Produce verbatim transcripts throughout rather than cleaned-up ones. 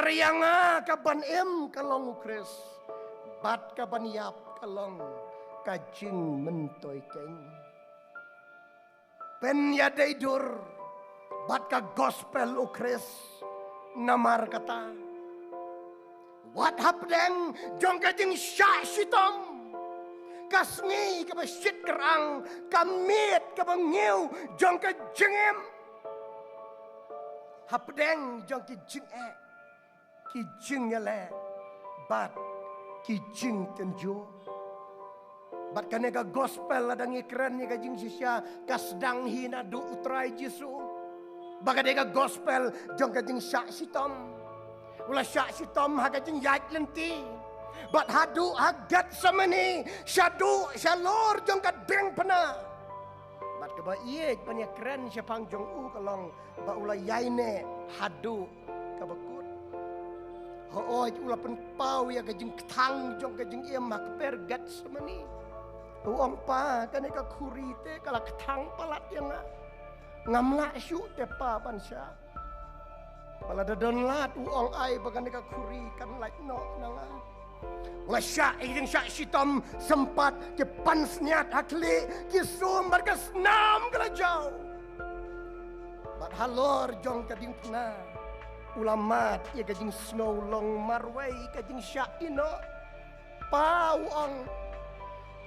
Ïa nga ka ban im ka long u Khrist, bad ka ban ïap ka long ka jingmyntoi keiñ. Pynïadei dur bad ka gospel u Khrist, namar kata, wat hapdeng jong ka jingshah shitom, ka sngi kaba shit kyrang, ka miet kaba ngiew jong ka jingim, hapdeng jong ki jingeh, ki jingïaleh bad ki jingtynjuh. Bad kane ka gospel, lada ngi kren ïa ka jingshisha, ka sdang hi naduh u Trai Jisu. Bad ka dei ka gospel jong ka jingshah shitom. U la shah shitom ha ka jingïaid lynti. Bad haduh ha Gethsemane, shaduh shalor jong ka diengphna. Bad kaba ïeit ban ïakren shaphang jong u ka long ba u la ïaineh haduh kaba kut. Hooid, u la pynpaw ïa ka jingkthang jong ka jingim ha kper Gethsemane. U ong, Pa, kane ka khuri te ka la kthang palat ïa nga. Ngam lah shuh te, Pa, ban shah. Ba lada don lad, u ong, ai ba kane ka khuri kan lait noh na nga. U la shah ïa ka jingshah shitom, sympat ki pansngiat ha khlieh, ki sum bad ka snam ka la jaw. Bad halor jong ka diengphna, u la mad ïa ka jingsngew long marwei, ka jingshah ïehnoh. Pa, u ong,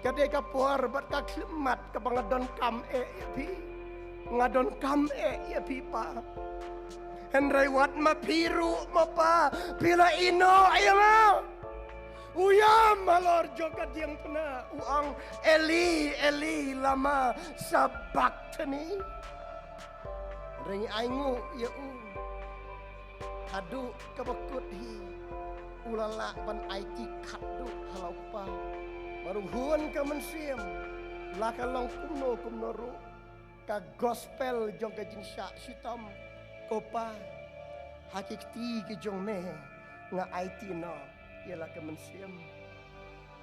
ka dei ka por bad ka khyllipmat kaba nga donkam eh ïa phi. Nga donkam eh ïa phi, Pa. Hynrei wat ma phi ruh, ma Pa, phi la ïehnoh ïa nga. U ïam halor jong ka diengphna, u ong, Eli, Eli, lama sabakthani. Hynrei ngi ainguh ïa u, haduh kaba kut hi u la lah ban aiti khatduh ha la u Kpa. Bad u hun ka mynsiem, la ka long kumno kumno ruh, ka gospel jong ka jingshah shitom. Ko Pa, ha ki kti ki jong me nga aiti noh ïa la ka mynsiem.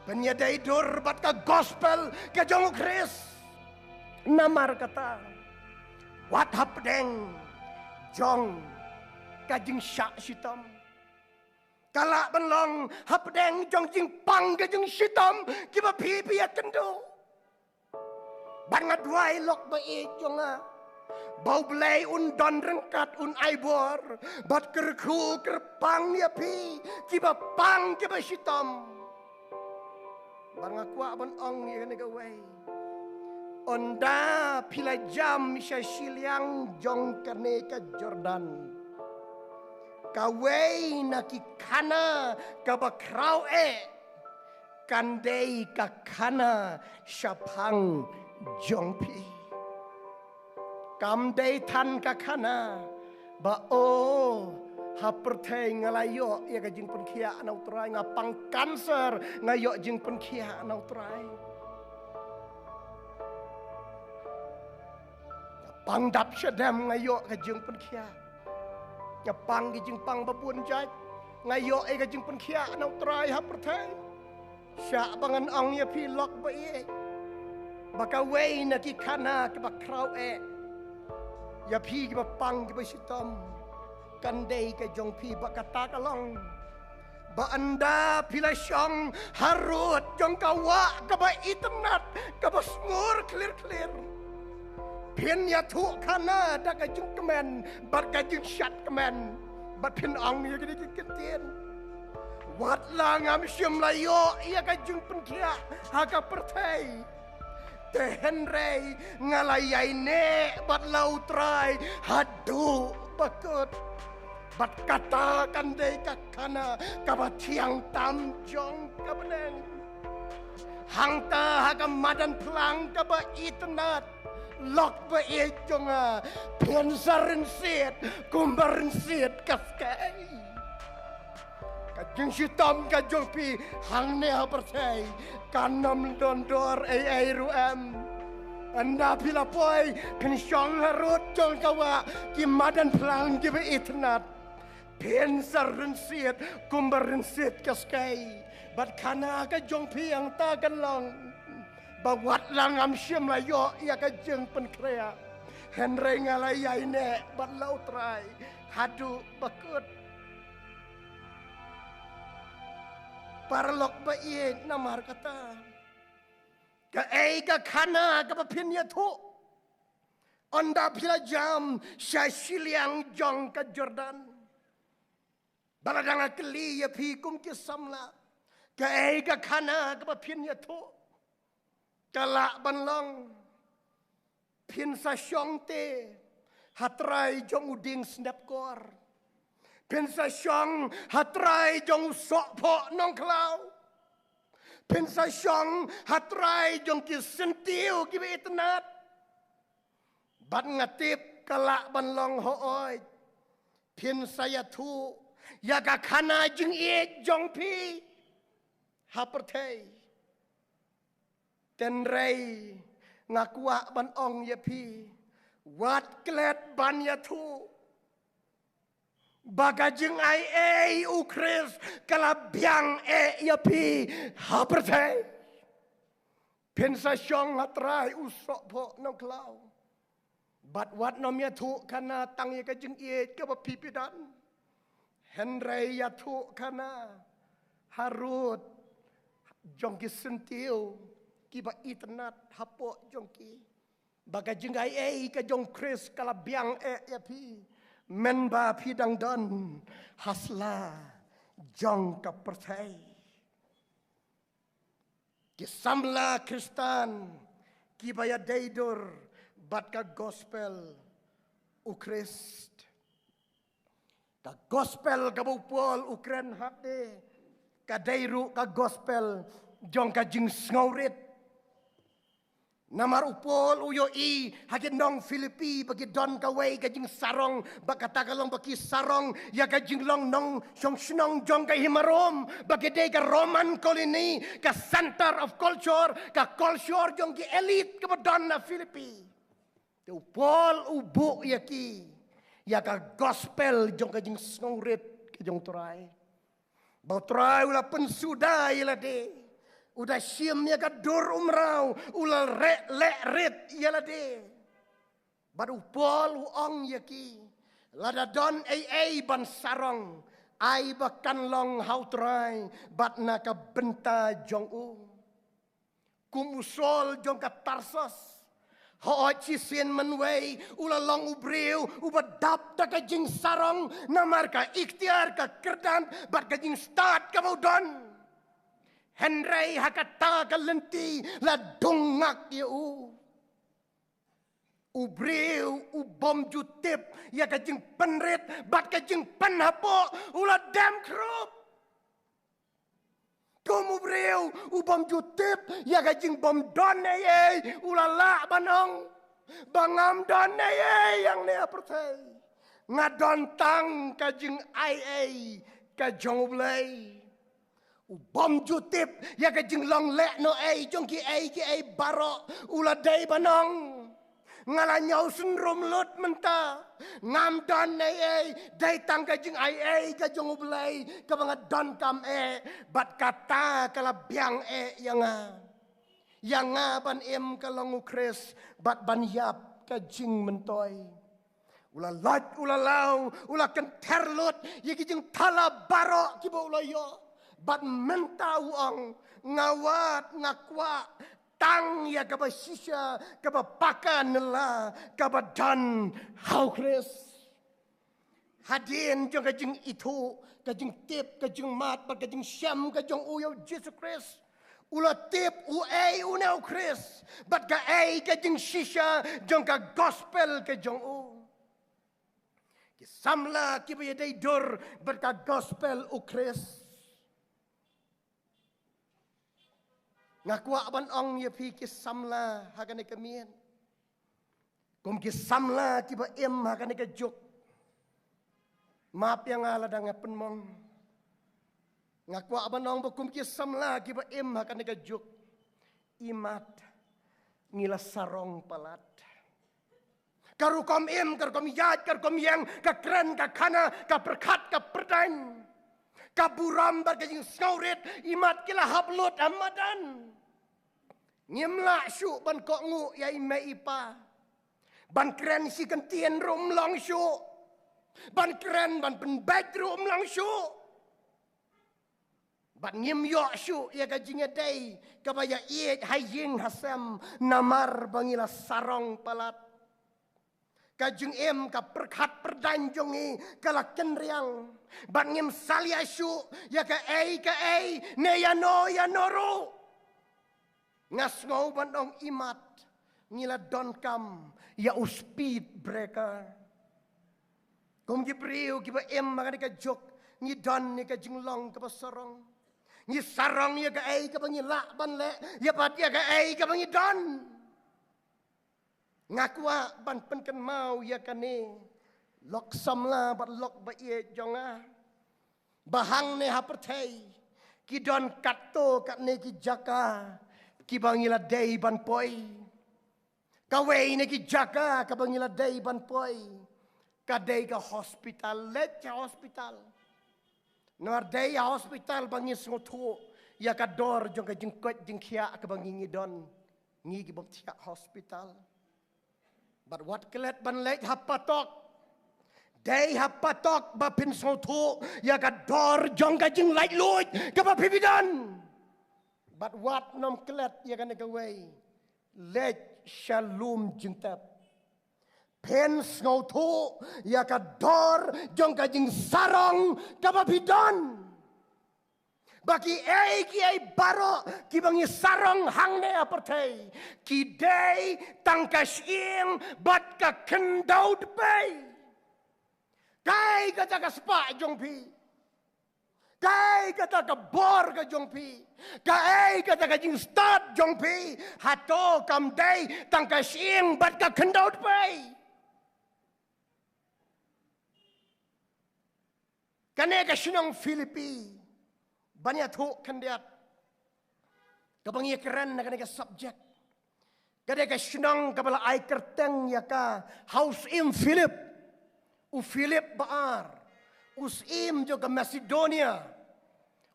Pynïadei dur bad ka gospel ka jong u Khrist. Namar kata, wat hapdeng jong ka jingshah shitom, ka lah ban long hapdeng jong jingpang ka jingshitom kiba phi phi ïakynduh. Bad nga duwai, lok ba ïeit jong nga, ba U Blei un don ryngkat, un ai bor bad kyrkhu kyrpang ïa phi kiba pang kiba shitom. Bad nga kwah ban ong ïa kane kawei. Ynda phi la jam sha shiliang jong kane ka Jordan, kawei na ki khana kaba khraw eh kan dei ka khana shaphang jong phi. Kam dei than ka khana ba, o, ha pyrthei nga la ïoh ïa ka jingpynkhiah na U Trai, nga pang cancer, nga ïoh jingpynkhiah na U Trai. Nga pang dap shadem, nga ïoh ka jingpynkhiah. Nga pang ki jingpang ba bun jait, nga ïoh ïa ka jingpynkhiah na U Trai ha pyrthei. Shah ba ngan ong ïa phi, lok ba ïeit, ba kawei na ki khana kaba khraw eh ïa phi kiba pang kiba shitom kan dei ka jong phi. Ba kata ka long ba ynda phi la shong harud jong ka wah kaba itynnat, kaba sngur khlir khlir, phin ïathuh khana da ka jingkmen bad ka jingshad kmen, bad phin ong ïa kine ki kyntien: Wat la ngam shym la ïoh ïa ka jingpynkhiah ha ka pyrthei, te hynrei nga la ïaineh bad la U Trai haduh ba kut. Bad kata kan dei ka khana kaba thiang tam jong ka bneng. Hangta ha ka madan phlang kaba itynnat, lok ba ïeit jong nga, phin sa rynsied kumba rynsied ka skei. Ka jingshitom ka jong phi hangne ha pyrthei kan ym don dor ei ei ruh em. Ynda phi la poi, phin shong harud jong ka wah ki madan phlang kiba itynnat, phin sa rynsied kumba rynsied ka skei. Bad khana ka jong phi hangta kan long ba wat la ngam shym la ïoh ïa ka jingpynkhreh, hynrei nga la ïaineh bad la U Trai haduh ba kut. Paralok ba ïeit, namar kata, kaei ka khana kaba phin ïathuh ynda phi la jam sha shiliang jong ka Jordan? Ba la dang kylli ïa phi kum ki samla, kaei ka khana kaba phin ïathuh? Ka lah ban long, phin sa shong te ha trai jong u dieng snep kor. Phin sa shong ha trai jong u sohphoh nongkhlaw. Phin sa shong ha trai jong ki syntiew kiba itynnad. Bad nga tip ka lah ban long, hooid, phin sa ïathuh ïa ka khana jingïeit jong phi ha pyrthei. Hynrei nga kwah ban ong ïa phi, wat klet ban ïathuh ba ka jingaiei u Khrist ka la biang eh ïa phi ha pyrthei. Phin sa shong ha trai u sohphoh nongkhlaw. Bad wat nym ïathuh khana tang ïa ka jingïeit kaba phi phi don, hynrei ïathuh khana harud jong ki syntiew kiba itynnad hapoh jong ki, ba ka jingaiei ka jong Khrist ka la biang eh ïa phi, mynba phi dang don ha sla jong ka pyrthei. Ki samla Khristan kiba ïadei dur bad ka gospel u Khrist. Ka gospel kaba u Paul u kren ha de, ka dei ruh ka gospel jong ka jingsngewrit. Namar u Paul u ïohi ha ki nong Philippi ba ki don kawei ka jingsarong, ba kata ka long ba ki sarong ïa ka jinglong nongshong shnong jong ka hima Rom, ba ki dei ka Roman colony, ka center of culture, ka culture jong ki elite kaba don na Philippi. Te u Paul u buh ïa ki ïa ka gospel jong ka jingsngewrit ka jong u Trai. Ba u Trai u la pynsuda ïa lade, u da shim ïa ka dur umraw, u la reh leh rit ïa lade. Bad u Paul u ong ïa ki, lada don ei ei ban sarong, ai ba kan long ha u Trai bad na ka bynta jong u. Kum u Saul jong ka Tarsus, hooid shisien mynwei u la long u briew uba dap da ka jingsarong namar ka iktiar, ka kyrdan bad ka jingstad kaba u don. Hynrei ha kata ka lynti la dung ngak ïa u. U briew u bym ju tip ïa ka jingpynrit bad ka jingpynhapoh, u la dem khrup. Kum u briew u bym ju tip ïa ka jingbym don ei ei, u la lah ban ong ba ngam don ei ei hangne ha pyrthei. Nga don tang ka jingaiei ka jong U Blei. U bym ju tip ïa ka jinglong lehnohei jong kiei kiei baroh, u la dei ban ong, nga la ñiaw synrum lut mynta, ngam don ei ei, dei tang ka jingaiei ka jong U Blei kaba nga donkam eh, bad kata ka la biang eh ïa nga. Ïa nga ban im ka long u Khrist, bad ban ïap ka jingmyntoi. U la lait, u la law, u la kynther lut ïa ki jingthala baroh kiba u la ïoh. Bad mynta u ong, nga wad, nga kwah tang ïa kaba shisha, kaba paka nylla, kaba don ha u Khrist. Hadien jong ka jingithuh, ka jingtip, ka jingmad bad ka jingshem ka jong u ïa u Jisu Khrist, u la tip uei une u Khrist bad kaei ka jingshisha jong ka gospel ka jong u. Ki samla kiba ïadei dur bad ka gospel u Khrist. Nga kwah ban ong ïa phi ki samla ha kane ka miet, kum ki samla kiba im ha kane ka juk, map ïa nga lada nga pynmong. Nga kwah ban ong ba kum ki samla kiba im ha kane ka juk, imat ngi la sarong palat. Ka rukom im, ka rukom ïaid, ka rukom ïeng, ka kren, ka khana, ka pyrkhat, ka pyrdaiñ, ka burom bad ka jingsngewrit, imat ki la hap lut ha madan. Ngim lah shuh ban kohnguh ïa i mei i pa. Ban kren shi kyntien ruh ym long shuh. Ban kren, ban pynbeit ruh ym long shuh. Bad ngim ïoh shuh ïa ka jingïadei kaba ïaieit ha ïing ha sem, namar ba ngi la sarong palat. Ka jingim ka pyrkhat pyrdaiñ jong ngi ka la kynriang. Bad ngim salia shuh ïa kaei kaei ne ïano ïano ruh. Nga sngew ban ong imat ngi la donkam ïa u speed breaker. Kum ki briew kiba im ha kane ka juk, ngi don ïa ka jinglong kaba sarong. Ngi sarong ïa kaei kaba ngi lah ban leh, ïa bad ïa kaei kaba ngi don. Nga kwah ban pynkynmaw ïa kane, lok samla bad lok ba ïeit jong nga, ba hangne ha pyrthei ki don katto katne ki jaka kiba ngi la dei ban poi. Kawei na ki jaka kaba ngi la dei ban poi ka dei ka hospital. Leit ha hospital. Namar dei ha hospital ba ngi sngewthuh ïa ka dor jong ka jingkoit jingkhiah kaba ngi ngi don, ngi kibym thiah hospital. Bad wat klet ban leit ha patok. Dei ha patok ba phin sngewthuh ïa ka dor jong ka jinglaitluid kaba phi bi don. Bad wat nym klet ïa kane kawei, leit sha lum jingtep. Phin sngewthuh ïa ka dor jong ka jingsarong kaba phi don. Ba kiei kiei baroh kiba ngi sarong hangne ha pyrthei, ki dei tang ka shyieng bad ka khyndew dpei. Kaei kata ka spah jong phi? Kaei kata ka bor ka jong phi? Kaei kata ka jingstad jong phi? Hato kam dei tang ka shyieng bad ka khyndew dpei? Kane ka shnong Philippi, ban ïathuh khyndiat, kaba ngi kren na kane ka subject. Ka dei ka shnong kaba la ai kyrteng ïa ka ha u syiem Philip. U Philip ba ar, u syiem jong ka Macedonia,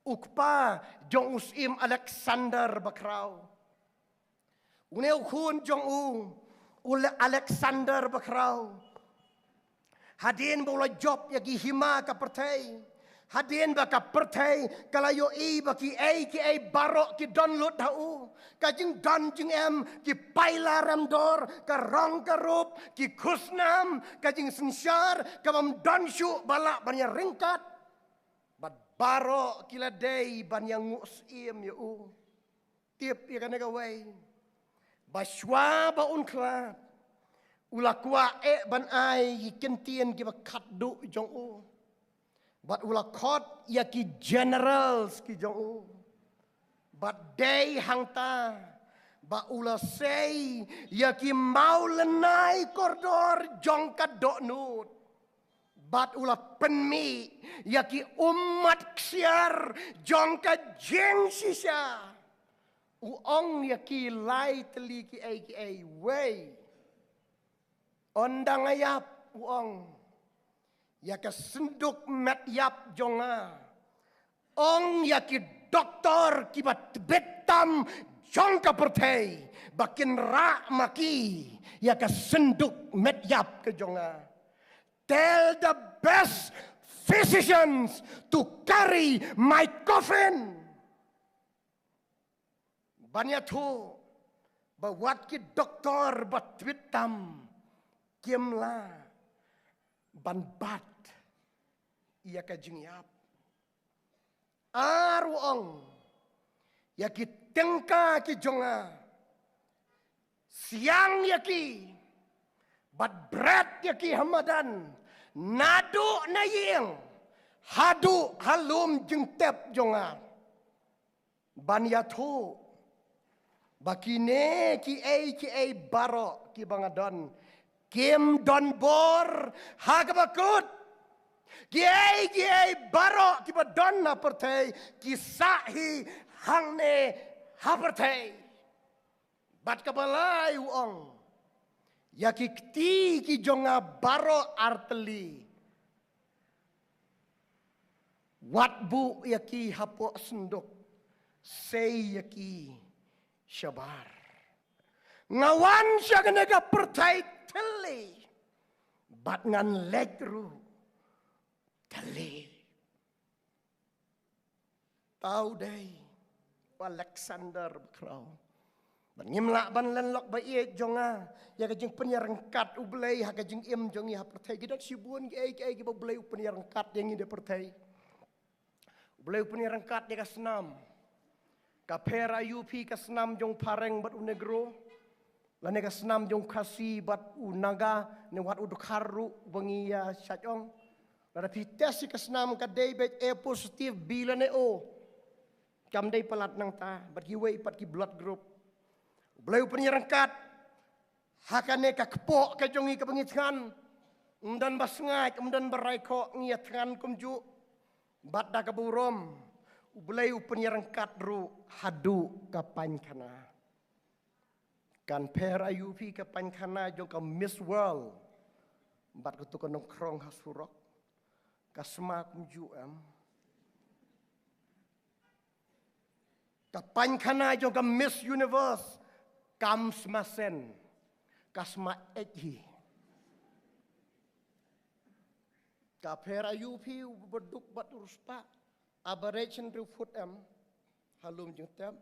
u kpa jong u syiem Alexander ba khraw. Une u khun jong u, u Le-, Alexander ba khraw, hadien ba u la jop ïa ki hima ka pyrthei, hadien ba ka pyrthei ka la ïohi ba kiei kiei baroh ki don lut ha u, ka jingdon jingem, ki paila remdor, ka rong ka rup, ki khusnam, ka jingsynshar kabym don shuh ba lah ban ïa ryngkat. Bad baroh ki la dei ban ïa nguh syiem ïa u. Tip ïa kane kawei, ba shwa ba un khlad, u la kwah eh ban ai ïa ki ktien kiba khatduh jong u. Bad u la khot ïa ki generals ki jong u. Bad dei hangta ba u la sei ïa ki mawlynnai kordor jong ka dohnud. Bad u la pynmih ïa ki ummat ksiar jong ka jingshisha. U ong ïa ki lai tylli kiei kiei, wei. Ynda nga ïap, u ong, ïa ka synduk met ïap jong nga, ong ïa ki doktor kiba tbit tam jong ka pyrthei ba kin rah ma ki ïa ka synduk met ïap ka jong nga. Tell the best physicians to carry my coffin. Ban ïathuh ba wat ki doktor ba tbit tam kim lah ban bat ïa ka jingïap. Ar u ong, ïa ki tyngka ki jong nga, siang ïa ki bad bret ïa ki ha madan, naduh na ïing haduh ha lum jingtep jong nga. Ban ïathuh ba kine kiei kiei baroh kiba nga don, kim don bor ha kaba kut. Kiei kiei baroh kiba don ha pyrthei ki sah hi hangne ha pyrthei. Bad kaba lai u ong, ïa ki kti ki jong nga baroh ar tylli, wat buh ïa ki hapoh synduk, sei ïa ki shabar. Nga wan sha kane ka pyrthei tylli, bad ngan leit ruh tylli. Tau dei u Alexander Bakhraw. Ban ngim lah ban len lok ba ïeit jong nga ïa ka jingpynïaryngkat U Blei ha ka jingim jong ngi ha pyrthei. Ki don shibun ki ei ki ei kiba U Blei u pynïaryngkat ïa ngi da pyrthei. U Blei u pynïaryngkat ïa ka snam. Ka pher aïu phi ka snam jong phareng bad u negro, lane ka snam jong Khasi bad u Naga, ne wat u Dkhar ruh ba ngi ïa shah ong. Lada phi test ïa ka snam ka dei beit A positive, B lane O. Kam dei palat nangta bad kiwei pat ki blood group. U Blei u pynïaryngkat ha kane ka kpoh ka jong ngi kaba ngi thngan. Ym don ba sngaid, ym don ba rai khoh, ngi ïa thngan kumjuh. Bad da ka burom U Blei u pynïaryngkat ruh haduh ka painkhana. Kan pher aïu phi ka painkhana jong ka Miss World bad katu ka nongkhrong ha surok? Ka sma kumjuh em? Ka painkhana jong ka Miss Universe kam sma sen, ka sma eit hi. Ka pher aïu phi u baduk bad u riewspah? Average hynriew foot em ha lum jingtep.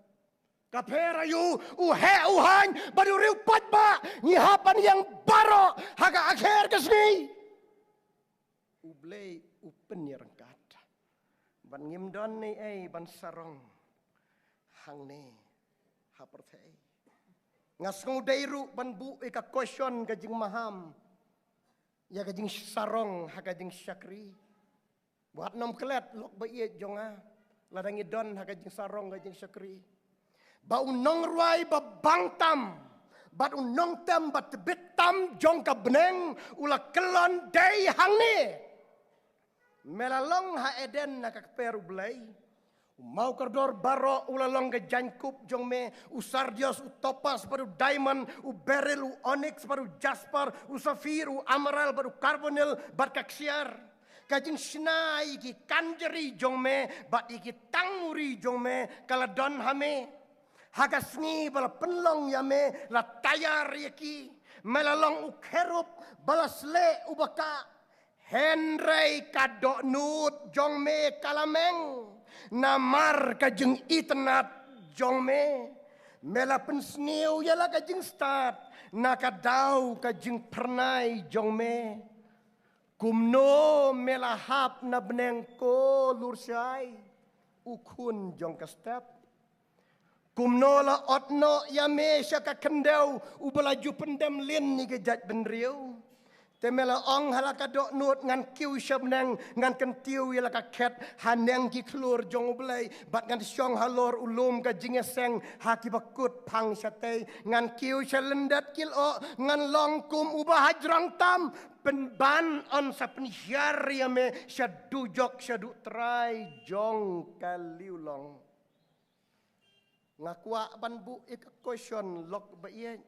Ka pher aïu u heh u haiñ bad u riew paidbah? Ngi hap ban ïeng baroh ha ka akher ka sngi. U Blei u pynïaryngkat. Ban ngim don ei ei ban sarong hangne ha pyrthei. Nga sngew dei ruh ban buh ïa ka question ka jingmaham ïa ka jingsarong ha ka jingshakri. Wat nym klet lok ba ïeit jong nga lada ngi don ha ka jingsarong ka jingshakri. Ba u nongrwai ba bang tam bad u nongtem ba tbit tam jong ka bneng u la kyllon dei hangne. Me la long ha Eden na ka kper U Blei. U maw kordor baroh u la long ka jaiñkup jong me, u sardios, u topas bad u diamond, u beryl, u onyx bad u jasper, u saphir, u emerald bad u carbuncle bad ka ksiar. Ka jingshna ïa ki kanjri jong me bad ïa ki tanguri jong me ka la don ha me. Ha ka sngi ba la pynlong ïa me la tayar ïa ki. Me la long u kherub ba la sleh u ba kah. Hynrei ka dohnud jong me ka la meng namar ka jingitynnat jong me. Me la pynsniew ïa la ka jingstad na ka daw ka jingphyrnai jong me. Kumno me la hap na bneng ko lurshai, u khun jong ka step? Kumno la ot noh ïa me sha ka khyndew uba la ju pyndem lin ïa ki jait bynriew? Te me la ong ha la ka dohnud, ngan kiew sha bneng, ngan kyntiew ïa la ka khet haneng ki khlur jong U Blei, bad ngan shong halor u lum ka jingïaseng ha kiba kut phang shatei. Ngan kiew sha lyndet ki lyoh, ngan long kum uba hajrong tam, pynban yn sa pynhiar ïa me sha dujok, sha duh trai jong ka liewlong. Nga kwah ban buh ïa ka question lok ba ïeit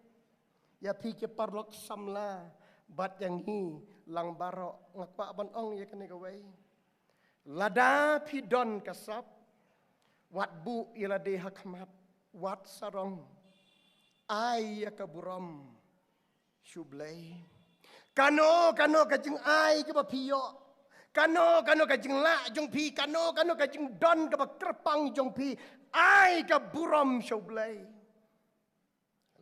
ïa phi ki paralok samla bad ïa ngi lang baroh. Nga kwah ban ong ïa kane kawei. Lada phi don ka sap, wat buh ïa lade ha khmat, wat sarong. Ai ïa ka burom sha U Blei. Kano kano ka jingai kaba phi ïoh, kano kano ka jinglah jong phi, kano kano ka jingdon kaba kyrpang jong phi, ai ka burom sha U Blei.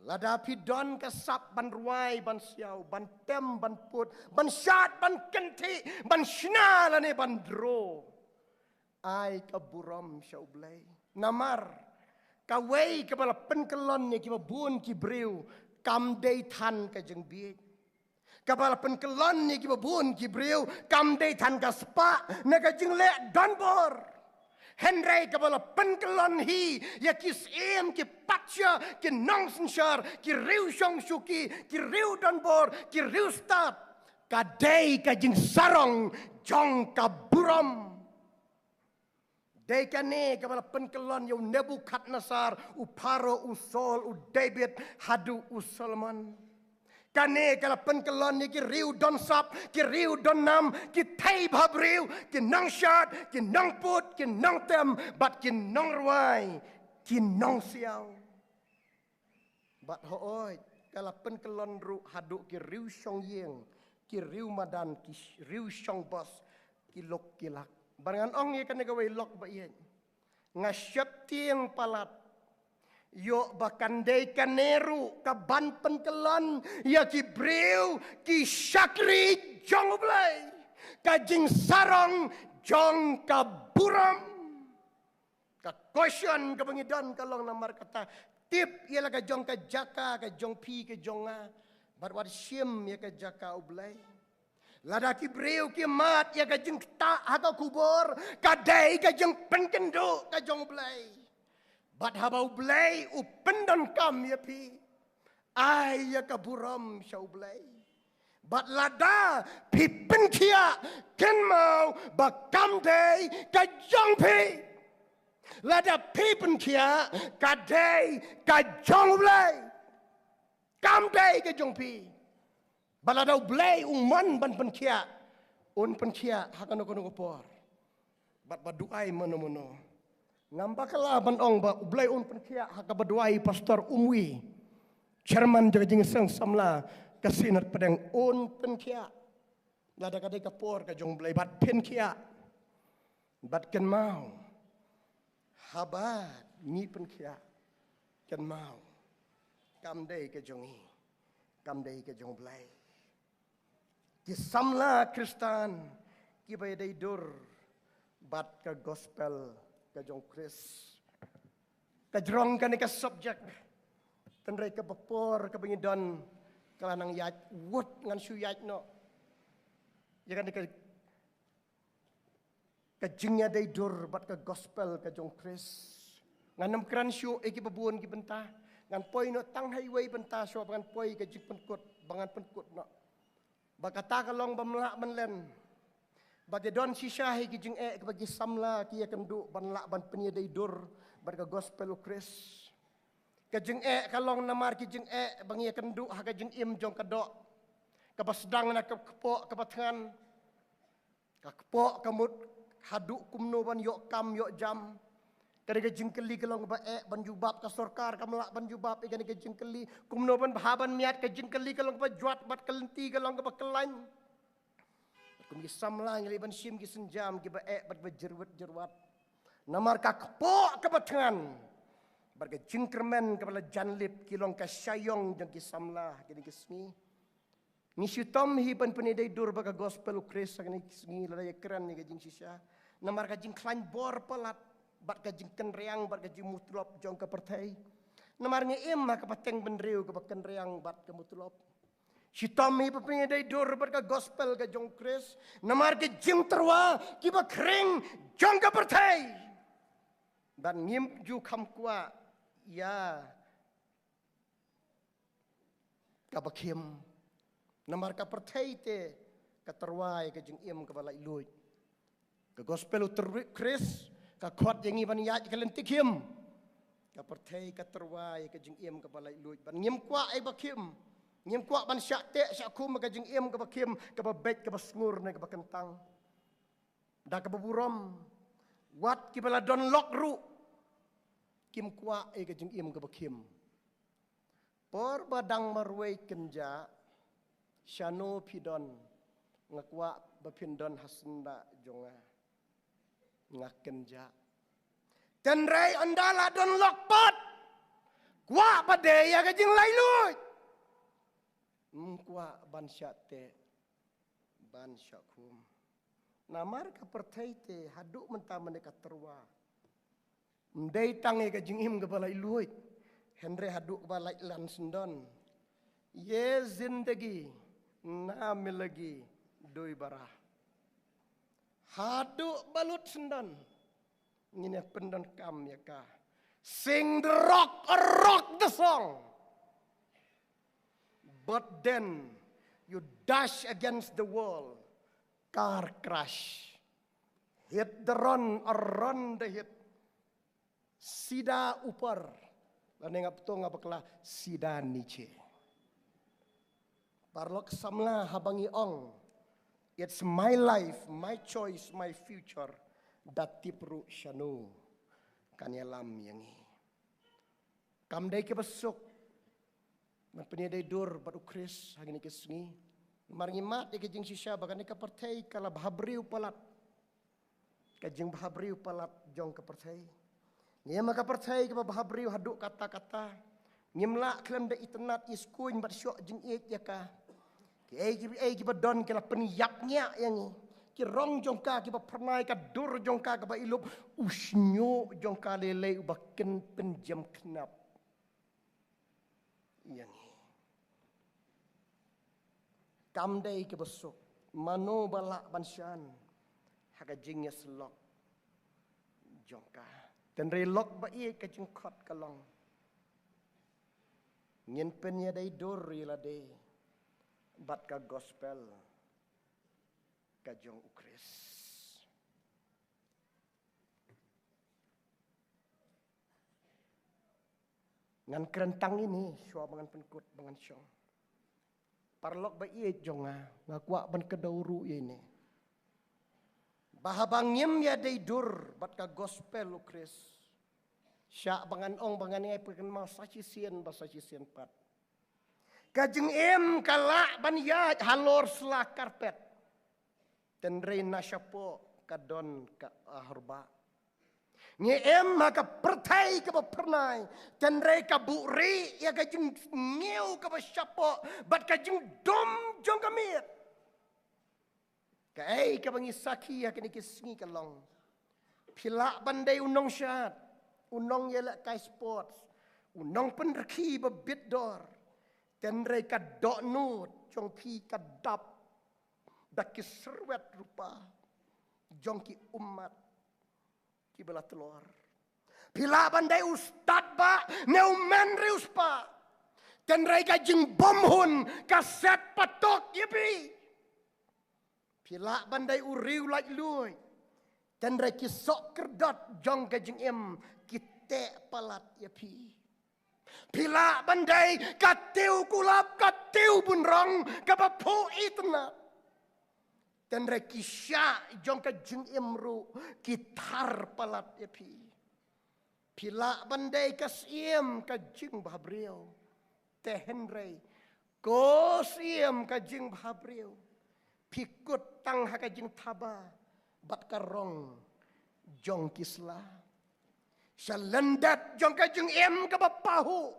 Lada phi don ka sap ban rwai, ban siaw, ban tem, ban put, ban shad, ban kynthih, ban shna lane ban dro, ai ka burom sha U Blei. Namar kawei kaba la pynkyllon ïa kiba bun ki briew kam dei than ka jingbieit. Kaba la pynkyllon ïa kiba bun ki briew kam dei than ka spah ne ka jingleh donbor. Hynrei kaba la pynkyllon hi ïa ki syiem, ki patsha, ki nongsynshar, ki riew shong shuki, ki riew donbor, ki riew stad, ka dei ka jingsarong jong ka burom. Dei kane kaba la pynkyllon ïa u Nebukhadnessar, u Pharaoh, u Saul, u David, haduh u Solomon. Kane ka la pynkyllon ïa ki riew don sap, ki riew don nam, ki thei bhabriew, ki nongshad, ki nongput, ki nongtem, bad ki nongrwai, ki nongsiaw. Bad hooid, ka la pynkyllon ruh haduh ki riew shong ïing, ki riew madan, ki sh-, riew shong bos, ki lok ki lak. Bad ngan ong ïa kane kawei lok ba ïeit. Nga sheptieng palat ïoh ba kan dei kane ruh kaban pynkyllon ïa ki briew ki shakri jong U Blei, ka jingsarong jong ka burom. Ka question kaba ngi don ka long namar kata, tip ïa la ka jong ka jaka ka jong phi ka jong nga, bad wat shim ïa ka jaka U Blei. Lada ki briew ki mad ïa ka jingktah ha ka khubor, ka dei ka jingpynkynduh ka jong U Blei. Bad haba U Blei u pyndonkam ïa phi, ai ïa ka burom sha U Blei. Bad lada phi pynkhiah, kynmaw ba kam dei ka jong phi. Lada phi pynkhiah, ka dei ka jong U Blei. Kam dei ka jong phi. Bad lada U Blei u mon ban pynkhiah, un pynkhiah ha kano kano ka por. Bad ba duwai mano mano. Ngam bakla ban ong ba U Blei un pynkhiah ha kaba duwai Pastor Umwi, chairman jong ka Jingseng Samla ka Synod Pdeng, un pynkhiah. Lada ka dei ka por ka jong U Blei bad pynkhiah. Bad kynmaw, haba ngi pynkhiah, kynmaw, kam dei ka jong ngi, kam dei ka jong U Blei. Ki samla Khristan kiba ïadei dur bad ka gospel ka jong U Khrist. Ka jrong kane ka subject, tynrai kaba por kaba ngi don ka la nang ïaid, wat ngan shu ïaid noh ïa kane ka ka jingïadei dur bad ka gospel ka jong U Khrist. Ngan ym kren shuh ïa kiba bun ki bynta. Ngan poi noh tang ha iwei i bynta shuwa ba ngan poi ka jingpynkut, ba ngan pynkut noh. Ba kata ka long ba ym lah ban len. Ba ki don shisha hi ki jingeh kaba ki samla ki ïakynduh ban lah ban pynïadei dur bad ka gospel U Khrist. Ka jingeh ka long namar ki jingeh ba ngi ïakynduh ha ka jingim jong ka doh, kaba sdang na ka kpoh kaba thngan. Ka kpoh ka mut haduh kumno ban ïoh kam ïoh jam. Kane ka jingkylli ka long kaba eh ban jubab, ka sorkar kam lah ban jubab ïa kane ka jingkylli. Kumno ban bha ban miat, ka jingkylli ka long kaba jwat bad ka lynti ka long kaba kyllain. Kum ki samla ngi leh ban shim ki sienjam kiba eh bad ba jyrwit jyrwat. Namar ka kpoh kaba thngan bad ka jingkyrmen kaba la jan lip ki long ka shaïong jong ki samla kine ki sngi. Ngi shitom hi ban pynïadei dur bad ka gospel U Khrist ha kine ki sngi lada ïakren ïa ka jingshisha. Namar ka jingkhlaiñ bor palat bad ka jingkynriang bad ka jingmutlop jong ka pyrthei. Namar ngi im ha ka pateng bynriew kaba kynriang bad ka mutlop. Shitom hi ban pynïadei dur bad ka gospel ka jong U Khrist. Namar ka jingtyrwa kiba khring jong ka pyrthei. Bad ngim ju kham kwah ïa kaba khim. Namar ka pyrthei te ka tyrwa ïa ka jingim kaba laitluid. Ka gospel U Khrist ka khot ïa ngi ban ïaid ka lynti khim. Ka pyrthei ka tyrwa ïa ka jingim kaba laitluid. Bad ngim kwah ïa ba khim. Ngim kwah ban shah teh shah khum ka jingim kaba khim, kaba beit, kaba sngur ne kaba kyntang. Da kaba burom, wat kiba la don lok ruh kim kwah ïa ka jingim kaba khim. Por ba dang marwei kynjah, shano phi don, nga kwah ba phin don ha syndah jong nga. Nga kynjah. Tynrai ynda la don lok pat, kwah ba dei ïa ka jinglaitluid. Ym kwah ban shah teh, ban shah khum. Namar ka pyrthei te haduh mynta mynne ka tyrwa. Ym dei tang ïa ka jingim kaba laitluid, hynrei haduh kaba laitlan syndon. Ye zindagi na milegi dui bara. Haduh ba lut syndon ngin ïa pyndonkam ïa ka. Sing the rock, rock the song. But then you dash against the wall, car crash. Hit the run, run the hit. Sida upar. Lane nga pynthut nga bakla, sida niche. Paralok samla, haba ngi ong, it's my life, my choice, my future, da tip ruh shano kan ïalam ïa ngi. Kam dei kaba suk ban pynïadei dur bad U Khrist ha kine ki sngi. Namar ngi mad ïa ka jingshisha ba kane ka pyrthei ka la bhabriew palat. Ka jingbhabriew palat jong ka pyrthei. Ngi ïa ma ka pyrthei kaba bhabriew haduh katta katta. Ngim lah khlem da itynnad, iskuin bad shoh jingïeit ïa ka. Kiei kiei kiba don ki la pynïap ngiah ïa ngi. Ki rong jong ka kiba phyrnai, ka dur jong ka kaba ilup, u shñiuh jong ka lei lei uba kin pynjem khnap ïa ngi. Kam dei kaba suk, mano ba lah ban shan ha ka jingïasyllok jong ka? Tynrai lok ba ïeit, ka jingkhot ka long, ngin pynïadei dur ïa lade bad ka gospel ka jong U Khrist. Ngan kren tang ïa ine shuwa ba ngan pynkut ba ngan shong. Paralok ba ïeit jong nga, nga kwah ban kdew ruh ïa ine. Ba haba ngim ïadei dur bad ka gospel U Khrist, shah ba ngan ong ba ngan ïai pynkynmaw sa shisien ba sa shisien pat, ka jingim ka lah ban ïaid halor sla karpet, tynrai na shapoh ka don ka ahorbah. Ngi im ha ka pyrthei kaba phyrnai, tynrai ka buhrieh ïa ka jingsniew kaba shapoh bad ka jingdum jong ka miet. Kaei kaba ngi sakhi ha kine ki sngi ka long, phi lah ban dei u nongshad, u nongïalehkai sports, u nongpynrkhie ba bit dor, tynrai ka dohnud jong phi ka dap da ki syrwet rupa jong ki ummat kiba la tlor. Phi lah ban dei u stad bah ne u men riewspah, tynrai ka jingbymhun ka set patok ïa phi. Phi lah ban dei u riew laitluid, tynrai ki soh kyrdot jong ka jingim ki teh palat ïa phi. Phi lah ban dei ka tiew kulap, ka tiew bunrong kaba phuh itynnad, tynrai ki shah jong ka jingim ruh ki thar palat ïa phi. Phi lah ban dei ka syiem ka jingbhabriew, te hynrei ko syiem ka jingbhabriew, phi kut tang ha ka jingthaba bad ka rong jong ki sla. Sha lyndet jong ka jingim kaba pahuh,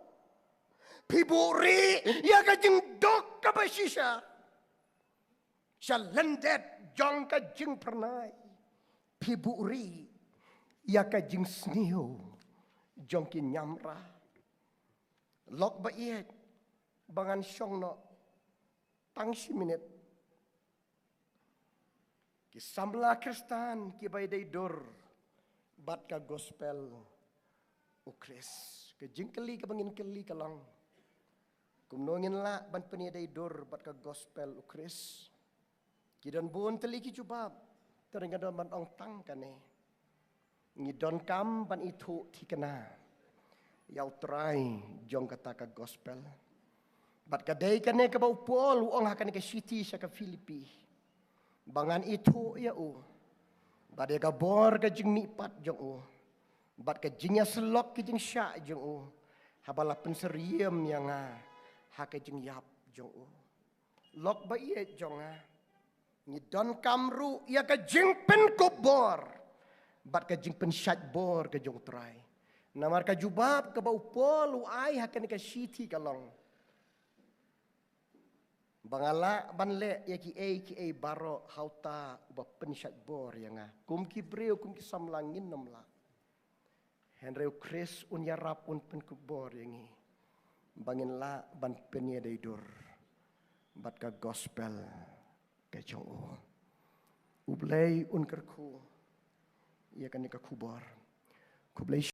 phi buhrieh ïa ka jingduk kaba shisha. Sha lyndet jong ka jingphyrnai, phi buhrieh ïa ka jingsniew jong ki ñiamra. Lok ba ïeit, ba ngan shong noh tang shi minit. Ki samla Khristan kiba ïadei dur bad ka gospel U Khrist, ka jingkylli kaba ngin kylli ka long, kumno ngin lah ban pynïadei dur bad ka gospel U Khrist? Ki don bun tylli ki jubab, te nga don ban ong tang kane. Ngi donkam ban ithuh thikna ïa U Trai jong kata ka gospel. Bad ka dei kane kaba u Paul u ong ha kane ka shithi sha ka Philippi, ba ngan ithuh ïa u, bad ïa ka bor ka jingmihpat jong u, bad ka jingïasyllok ki jingshah jong u, haba la pynsyriem ïa nga ha ka jingïap jong u. Lok ba ïeit jong nga, ngi donkam ruh ïa ka jingpynkup bor bad ka jingpynshait bor ka jong U Trai. Namar ka jubab kaba u Paul u ai ha kane ka shithi ka long, ba nga lah ban leh ïa kiei kiei baroh ha uta uba pynshait bor ïa nga. Kum ki briew, kum ki samla ngin ym lah. Hynrei U Khrist un ïarap, un pynkup bor ïa ngi ba ngin lah ban pynïadei dur bad ka gospel ka jong u. U Blei un kyrkhu ïa kane ka khubor. Khublei.